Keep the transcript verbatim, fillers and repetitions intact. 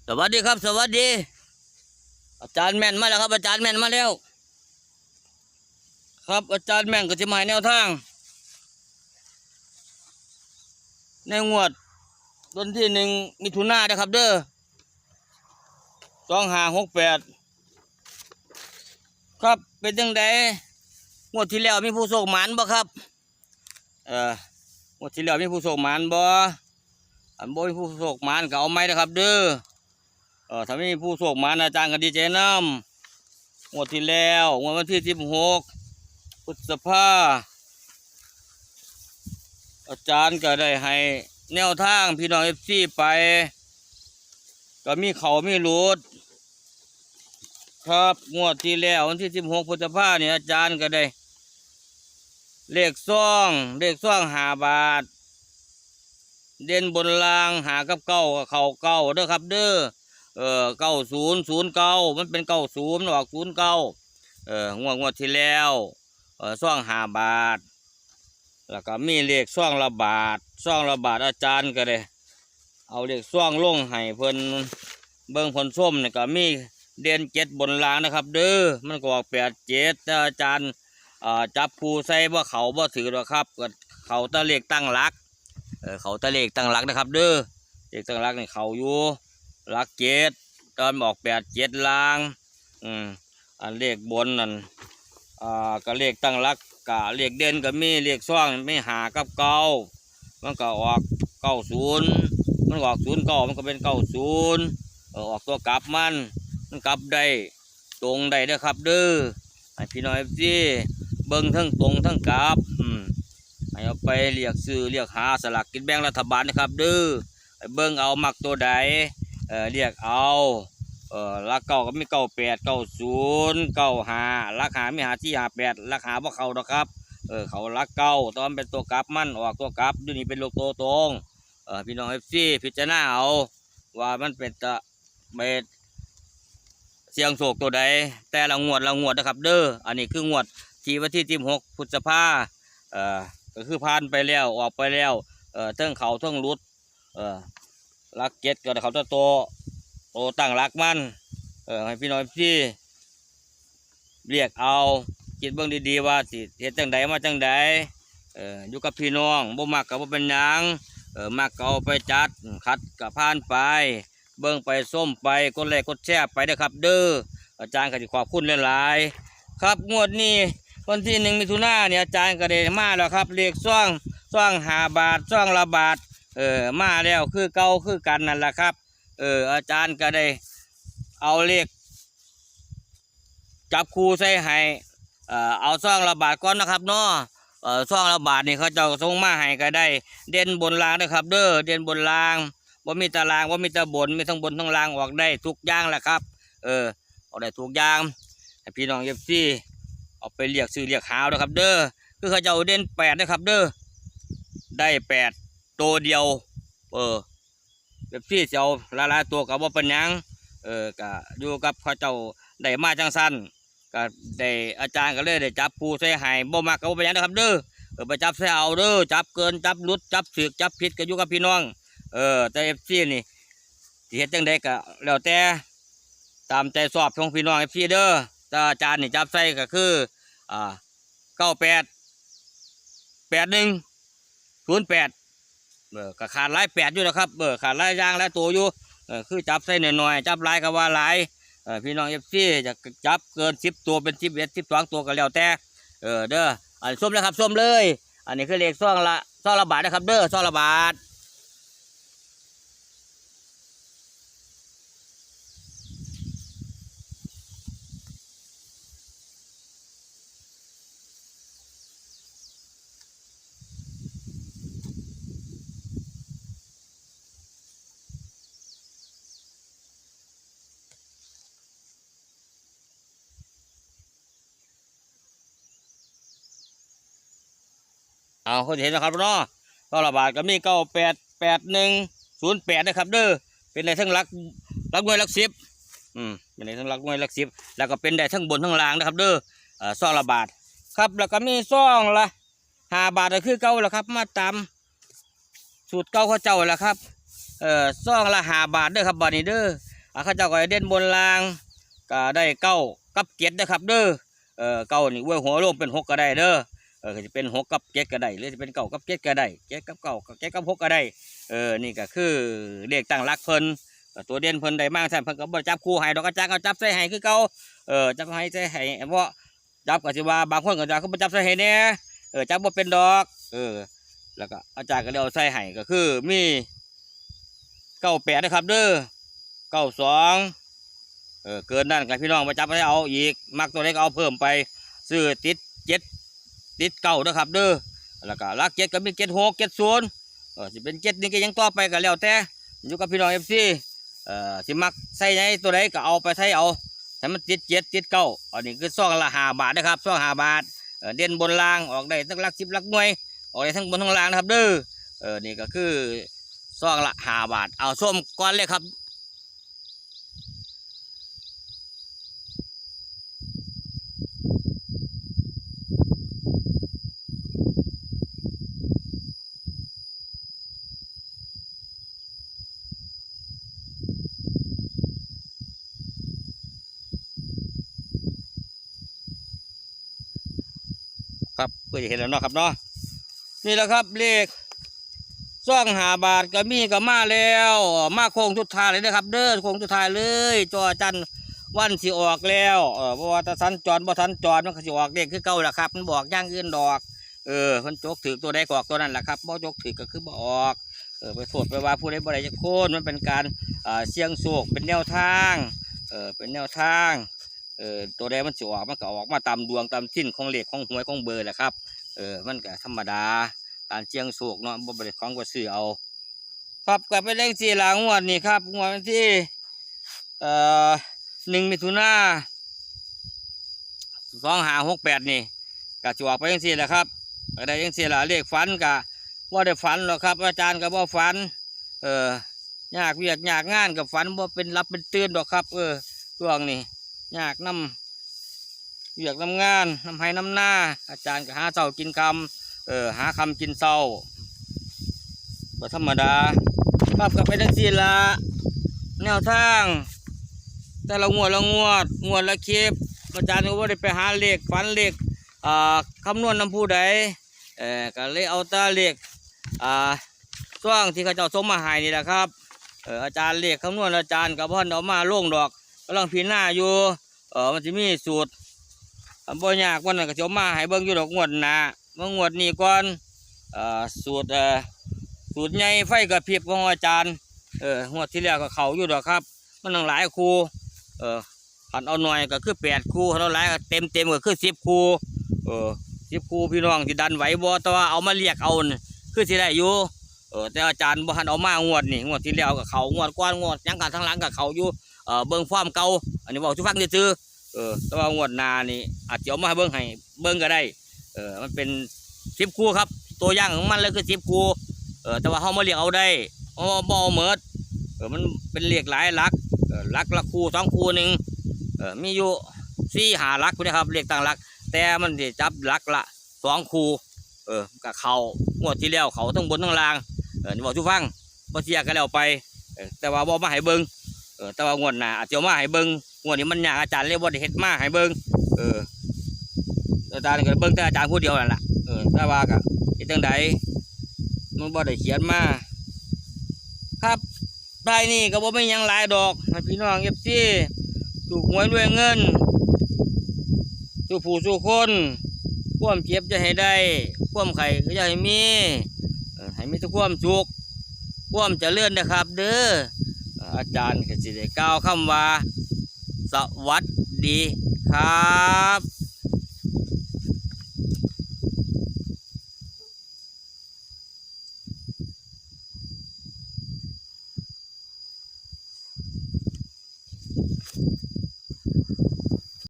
สวัสดีครับ สวัสดี อาจารย์แม่นมาแล้วครับ อาจารย์แม่นมาแล้ว ครับ อาจารย์แม่นก็สิมาให้แนวทาง ในงวดวันที่หนึ่งมิถุนายนนะครับเด้อ สองห้าหกแปด ครับ เป็นจั่งใด งวดที่แล้วมีผู้โชคหมานบ่ครับ เอ่องวดที่แล้วมีผู้โชคหมานบ่ อันบ่มีผู้โชคหมานก็เอาใหม่นะครับเด้อ เอ่อ ถ้ามีผู้โชคหมานอาจารย์ก็ดีใจนำ งวดที่แล้ว งวดวันที่สิบหกพฤษภา อาจารย์ก็ได้ให้แนวทางพี่น้อง เอฟซี ไป ก็มีเข้ามีหลุด ครับ งวดที่แล้ววันที่สิบหกพฤษภาเนี่ย อาจารย์ก็ได้ เลขซอง เลขซองห้าบาท เด่นบนล่าง ห้ากับเก้าก็เข้าเก้าเด้อครับเด้อ เอ่อ เก้าศูนย์ศูนย์เก้า มันเป็นเก้าศูนย์ ออกศูนย์เก้า เอ่อ งวด งวดที่แล้ว เอ่อ ซองห้าบาท แล้วก็มีเลขซองละบาท ซองละบาทอาจารย์ก็ได้ เอาเลขซองลงให้เพิ่นเบิ่งเพิ่นชมนี่ก็มีเด่นเจ็ดบนล่างนะครับเด้อ มันก็ออกแปดเจ็ด แต่อาจารย์ อ่า จับคู่ใส่บ่เข้าบ่ถืกดอกครับ ก็เข้าแต่เลขตั้งหลัก เออ เข้าแต่เลขตั้งหลักนะครับเด้อ เลขตั้งหลักนี่เข้าอยู่ หลักเจ็ด ตอนออกแปดเจ็ดล่าง อืม อันเลขบนนั่น อ่า ก็เลขตั้งหลัก ก็เลขเด่นก็มี เลขซองมีห้ากับเก้า มันก็ออกเก้าศูนย์ มันก็ออกศูนย์เก้า มันก็เป็นเก้าศูนย์ เออ ออกตัวกลับมัน มันกลับได้ ตรงได้เด้อครับเด้อ ให้พี่น้อง เอฟซี เบิ่งทั้งตรงทั้งกลับ อืม ให้เอาไปเลือกซื้อเลือกหาสลากกินแบ่งรัฐบาลนะครับเด้อ ไปเบิ่งเอามักตัวใด เอ่อ เลือกเอา เอ่อ หลักเก้าก็มีเก้าแปด เก้าศูนย์ เก้าห้า หลักห้ามีห้าสี่ ห้าแปด หลักห้าบ่เข้าดอกครับ เออ เข้าหลักเก้า แต่ว่ามันเป็นตัวกลับมัน ออกตัวกลับ อยู่นี่เป็นเลขตัวตรง เอ่อ พี่น้อง เอฟซี พิจารณาเอา ว่ามันเป็นตะ ไปเสี่ยงโชคตัวใด แต่ละงวดละงวดนะครับเด้อ อันนี้คืองวดที่วันที่สิบหกพฤษภา เอ่อ ก็คือผ่านไปแล้ว ออกไปแล้ว เอ่อ เทิงเข้าเทิงหลุด เอ่อ หลักเจ็ดก็ได้เข้าตัวโต โตตั้งหลักมัน เอ่อ ให้พี่น้อง เอฟซี เลือกเอา คิดเบิ่งดีๆ ว่าสิเฮ็ดจั่งใดมาจั่งใด เอ่อ อยู่กับพี่น้อง บ่มักก็บ่เป็นหยัง เอ่อ มักก็เอาไปจัด ขัดก็ผ่านไป เบิ่งไปชมไป กดไลค์กดแชร์ไปเด้อครับเด้อ อาจารย์ก็สิขอบคุณหลายๆ ครับ งวดนี้วันที่หนึ่งมิถุนายนนี่ อาจารย์ก็ได้มาแล้วครับ เลขซอง ซองห้าบาท ซองละบาท เอ่อ มาแล้วคือเก่าคือกันนั่นล่ะครับ เอ่อ อาจารย์ก็ได้เอาเลข จับคู่ใส่ให้ เอ่อ เอาซองละบาทก่อนนะครับเนาะ เอ่อ ซองละบาทนี่เขาเจ้าส่งมาให้ก็ได้ เด่นบนล่างนะครับเด้อ เด่นบนล่าง บ่มีแต่ล่าง บ่มีแต่บน มีทั้งบนทั้งล่าง ออกได้ทุกอย่างแหละครับ เออ ออกได้ทุกอย่าง ให้พี่น้อง เอฟซี เอาไปเลือกซื้อเลือกหาเอาเด้อครับเด้อ คือเขาเจ้าเด่นแปดนะครับเด้อ ได้แปดตัวเดียว เออ เอฟซี สิเอาหลายๆตัวก็บ่เป็นหยัง เออ ก็อยู่กับเขาเจ้าได้มาจั่งซั้น ก็ได้ อาจารย์ก็เลยได้จับคู่ใส่ให้ บ่มักก็บ่เป็นหยังนะครับเด้อ เออ ไปจับใส่เอาเด้อ จับเกิน จับหลุด จับถูก จับผิดก็อยู่กับพี่น้อง เออ แต่ เอฟซี นี่สิเฮ็ดจั่งใดก็แล้วแต่ ตามใจชอบของพี่น้อง เอฟซี เด้อ แต่อาจารย์นี่จับใส่ก็คือ อ่า เก้าแปด แปดหนึ่ง ศูนย์แปด เออ ก็ขาดหลายแปดอยู่นะครับ เออ ขาดหลายอย่างหลายตัวอยู่ เออ คือจับใส่น้อยๆ จับหลายก็ว่าหลาย เออ พี่น้อง เอฟซี จะจับเกินสิบตัว เป็นสิบเอ็ด สิบสองตัวก็แล้วแต่ เออ เด้อ อันส้มเลยครับ ส้มเลย อันนี้คือเลขซองละ ซองละบาทนะครับเด้อ ซองละบาท เอา คนเห็นนะครับเนาะ ซองละบาทก็มี เก้าแปด แปดหนึ่ง ศูนย์แปด นะครับเด้อ เป็นได้ทั้งหลัก หลักหน่วยหลักสิบ อืม เป็นได้ทั้งหลักหน่วยหลักสิบ แล้วก็เป็นได้ทั้งบนทั้งล่างนะครับเด้อ เอ่อ ซองละบาท ครับ แล้วก็มีซองละห้าบาทก็คือเก่าแหละครับ มาตามสูตรเก่าเขาเจ้าแหละครับ เอ่อ ซองละห้าบาทเด้อครับ บัดนี้เด้อ อ่า เขาเจ้าก็เด่นบนล่าง ก็ได้เก้ากับเจ็ดนะครับเด้อ เออ เก้านี่อวยหัวลงเป็นหกก็ได้เด้อ เออ ก็สิเป็นหกกับเจ็ดก็ได้ หรือสิเป็นเก้ากับเจ็ดก็ได้ เจ็ดกับเก้า เจ็ดกับหกก็ได้ เออ นี่ก็คือเลขตั้งหลักเพิ่น เออ ตัวเด่นเพิ่นได้มาซั่น เพิ่นก็บ่จับคู่ให้ดอก อาจารย์ก็จับใส่ให้คือเก่า เออ จับให้ใส่ให้ เพราะจับก็สิว่า บางคนก็จะคือบ่จับใส่ให้แหน่ เออ จับบ่เป็นดอก เออ แล้วก็อาจารย์ก็เลยเอาใส่ให้ ก็คือมี เก้าแปดนะครับเด้อ เก้าสอง เออ เกินนั้นก็พี่น้องไปจับใส่เอาอีก มักตัวใดก็เอาเพิ่มไป ซื้อติดเจ็ด ติดเก้านะครับเด้อ แล้วก็หลักเจ็ดก็มี เจ็ดหก เจ็ดศูนย์ เออ สิเป็น เจ็ดหนึ่ง ก็ยังต่อไปก็แล้วแต่ อยู่กับพี่น้อง เอฟซี เอ่อ สิมักใส่ในตัวใดก็เอาไปใส่เอา ให้มันติดเจ็ด ติดเก้า อันนี้คือซองละห้าบาทนะครับ ซองห้าบาท เอ่อ เด่นบนล่าง ออกได้ทั้งหลักสิบหลักหน่วย ออกได้ทั้งบนทั้งล่างนะครับเด้อ เออ นี่ก็คือซองละห้าบาท เอาชมก่อนเลยครับ ครับ เพื่อจะเห็นแล้วเนาะครับเนาะ นี่แหละครับ เลขซองห้าบาทก็มีก็มาแล้ว มาโค้งสุดท้ายเลยนะครับเด้อ โค้งสุดท้ายเลย จอจันวันสิออกแล้ว เออ เพราะว่าถ้าสัญจรบ่สัญจรมันก็สิออกเลขคือเก่าแหละครับ มันบอกอย่างอื่นดอก เออ มันจกถือตัวใดก็ออกตัวนั้นแหละครับ บ่จกถือก็คือบ่ออก เออ ไปโทษไปว่าผู้ใดบ่ได้จักคน มันเป็นการ อ่า เสี่ยงโชค เป็นแนวทาง เออ เป็นแนวทาง เออ ตัวใดมันสิออก มันก็ออกมาตามดวงตามทินของเลขของหวยของเบอร์แหละครับ เออ มันก็ธรรมดา การเสี่ยงโชคเนาะ บ่เป็นของก็ซื้อเอา ครับ ก็เป็นเลขสี่หลังงวดนี้ครับ งวดวันที่ เอ่อ หนึ่ง มิถุนา สองห้าหกแปด นี่ ก็สิออกไปจังซี่แหละครับ ก็ได้จังซี่ล่ะ เลขฝันก็บ่ได้ฝันหรอกครับ อาจารย์ก็บ่ฝัน เออ ยากเวียกยากงานก็ฝันบ่เป็นหลับเป็นตื่นดอกครับ เออ ช่วงนี้ยากนำเวียกนำงาน นำไร่นำนา อาจารย์ก็หาเช้ากินค่ำ เออ หาค่ำกินเช้า บ่ธรรมดา ครับ ก็เป็นจังซี่ล่ะ แนวทาง แต่ละงวดละงวด งวดละคลิป อาจารย์ก็บ่ได้ไปหาเลขฝันเลข อ่า คำนวณนำผู้ใด เอ่อ ก็เลยเอาแต่เลข อ่า ซองที่เขาเจ้าส่งมาให้นี่แหละครับ เอ่อ อาจารย์เลขคำนวณอาจารย์ก็บ่ทันเอามาลงดอก กำลังพิจารณาอยู่ เอ่อ มันสิมีสูตร อ่า บ่ยาก วันนั้นก็สิเอามาให้เบิ่งอยู่ดอกงวดหน้า มางวดนี้ก่อน เอ่อ สูตร เอ่อ สูตรใหญ่ไฟกระพริบของอาจารย์ เออ งวดที่แล้วก็เข้าอยู่ดอกครับ มันตั้งหลายคู่ เออ คันเอาหน่อยก็คือแปดคู่ คันเอาหลายก็เต็มๆก็คือสิบคู่ เออ สิบคู่ พี่น้องสิดันไหวบ่ แต่ว่าเอามาเรียกเอานี่คือสิได้อยู่ เออ แต่อาจารย์บ่ทันเอามางวดนี่ งวดที่แล้วก็เข้า งวดก่อน งวดหยังก็ทั้งหลังก็เข้าอยู่ เออ เบิ่งฟอร์มเก่า อันนี้เว้าสู่ฟังซื่อๆ เออ แต่ว่างวดหน้านี่อาจสิเอามาให้เบิ่งให้เบิ่งก็ได้ เออ มันเป็นสิบคู่ครับ ตัวอย่างของมันเลยคือสิบคู่ เออ แต่ว่าเฮามาเรียกเอาได้ เฮาบ่เอาหมด เออ มันเป็นเลขหลายหลัก เออ หลักละคู่สองคู่หนึ่ง เออ มีอยู่สี่ห้าหลักพุ้นนะครับ เลขตั้งหลัก แต่มันสิจับหลักละสองคู่ เออ ก็เข้า งวดที่แล้วเข้าทั้งบนทั้งล่าง เออ นี่เว้าสู่ฟัง บ่เชื่อก็แล้วไป เออ แต่ว่าบ่มาให้เบิ่ง เออ แต่ว่างวดหน้าอาจสิเอามาให้เบิ่ง งวดนี้มันยาก อาจารย์เลยบ่ได้เฮ็ดมาให้เบิ่ง เออ อาจารย์ก็เบิ่งแต่อาจารย์ผู้เดียวนั่นล่ะ เออ แต่ว่าก็เฮ็ดจั่งใด มันบ่ได้เขียนมา ครับ ท้ายนี้ก็บ่มีหยังหลายดอก ให้พี่น้อง เอฟซี ถูกหวยรวยเงิน สู่ผู้สู่คน ความเจ็บอย่าให้ได้ ความไข้ก็อย่าให้มี เออ ให้มีแต่ความสุข ความเจริญนะครับเด้อ เอ่อ อาจารย์ก็สิได้กล่าวคำว่า สวัสดีครับ